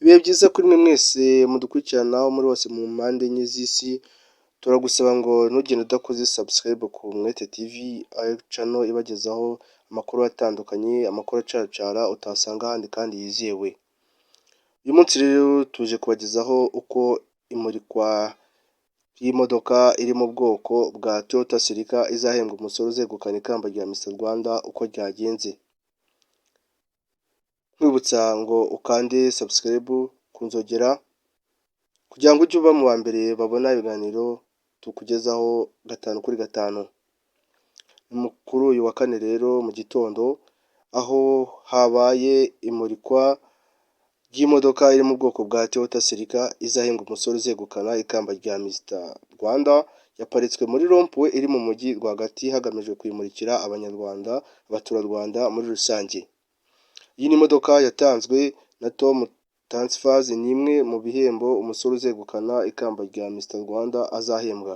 Ibihe byiza kuri mwe mwese mudukurikirana aho muri hose mu mpande enye z'isi. Turagusaba ngo ntugende udakoze subscribe ku Umwete TV, ayo channel ibagezaho amakuru atandukanye, amakuru acaracara utasanga ahandi kandi yizewe. Uyu munsi rero tuje kubagezaho uko imurikwa ry'imodoka iri mu bwoko bwa Toyota Celica izahembwa umusore uzegukana ikamba rya Mr Rwanda uko ryagenze. Nkwibutsa ngo ukande subscribe ku nzogera kugira ngo ujye uba mu ba mbere babona ibiganiro tukugezaho gatanu kuri gatanu. Kuri uyu wa kane rero mu gitondo, aho habaye imurikwa ry'imodoka iri mu bwoko bwa Toyota Celica izahembwa umusore uzegukana ikamba rya Mr Rwanda, yaparitswe muri rond-point iri mu mujyi rwagati, hagamijwe kuyimurikira Abanyarwanda, abaturarwanda muri rusange. Iyi ni imodoka yatanzwe na Tom Transfers, ni imwe mu bihembo umusore uzegukana ikamba rya Mr Rwanda azahembwa.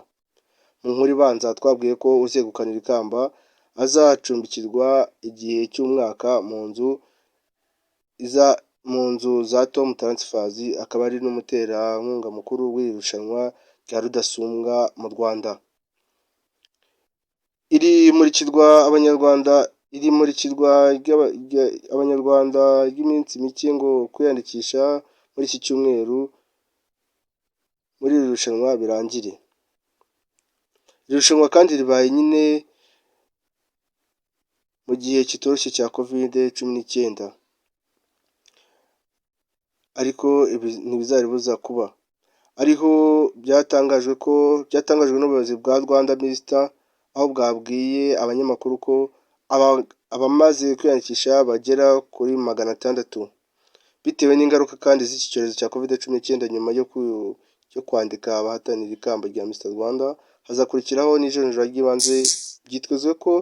Mu nkuru ibanza twabwiye ko uzegukana iri kamba azacumbikirwa igihe cy'umwaka mu nzu za Tom Transfers, akaba ari n'umuterankunga mukuru w'iri rushanwa rya rudasumbwa mu Rwanda. Iri murikirwa Abanyarwanda ry'iminsi mike ngo kwiyandikisha muri iki cyumweru muri iri rushanwa birangire. Iri rushanwa kandi ribaye nyine mu gihe kitoroshye cya Covid 19, ariko ntibizaribuza kuba. Ariho byatangajwe ko byatangajwe n'ubuyobozi bwa Rwanda Mister, aho bwabwiye abanyamakuru ko abamaze kwiyandikisha bagera kuri 600. Bitewe n'ingaruka kandi z'iki cyorezo cya Covid 19, nyuma yo kwandika abahatanira ikamba rya Mr Rwanda, hazakurikiraho n'ijonjora ry'ibanze, byitezwe ko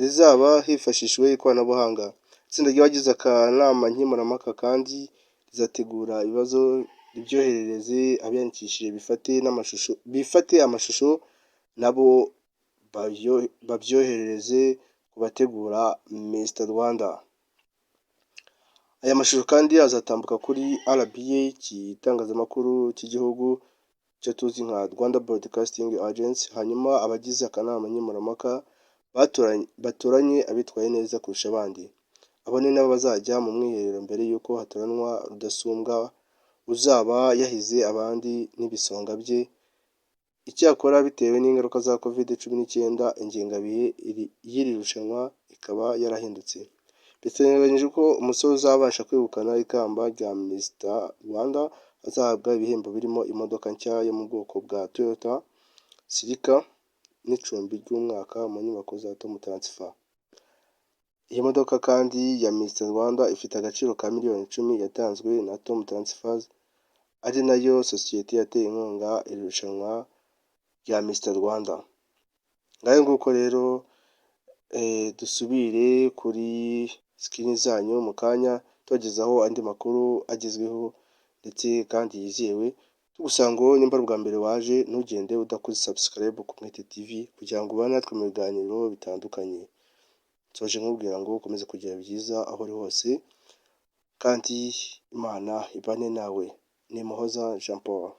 rizaba hifashishijwe ikoranabuhanga. Itsinda ry'abagize akanama nkemurampaka kandi rizategura ibibazo, ribyoherereze abiyandikishije, bifate amashusho nabo babyoherereze ku bategura Mr Rwanda. Aya mashusho kandi azatambuka kuri RBA, igitangazamakuru cy'igihugu icyo tuzi nka Rwanda Broadcasting Agency, hanyuma abagize akanama nkemurampaka batoranye abitwaye neza kurusha abandi. Abo ni nabo bazajya mu mwiherero mbere y'uko hatoranwa rudasumbwa uzaba yahize abandi n'ibisonga bye. Icyakora bitewe n'ingaruka za Covid 19, ingengabihe y'iri rushanwa ikaba yarahindutse. Biteganyijwe ko umusore uzabasha kwegukana ikamba rya Mr Rwanda azahabwa ibihembo birimo imodoka nshya yo mu bwoko bwa Toyota Celica n'icumbi ry'umwaka mu nyubako za Tom Transfer. Iyi modoka kandi ya Mr Rwanda ifite agaciro ka miliyoni 10, yatanzwe na Tom Transfers, ari nayo sosiyete yateye inkunga iri rushanwa rya Mr Rwanda. Ngayo nguko rero, dusubire kuri screen zanyu mu kanya tubagezaho andi makuru agezweho ndetse kandi yizewe. Tugusaba ngo nimba ari ubwa mbere waje, ntugende udakoze subscribe ku Mwete TV kugira ngo ubane natwe mu biganiro bitandukanye. Nsoje nkubwira ngo ukomeze kugira byiza aho uri hose kandi Imana ibane nawe. Ni Muhoza Jean Paul.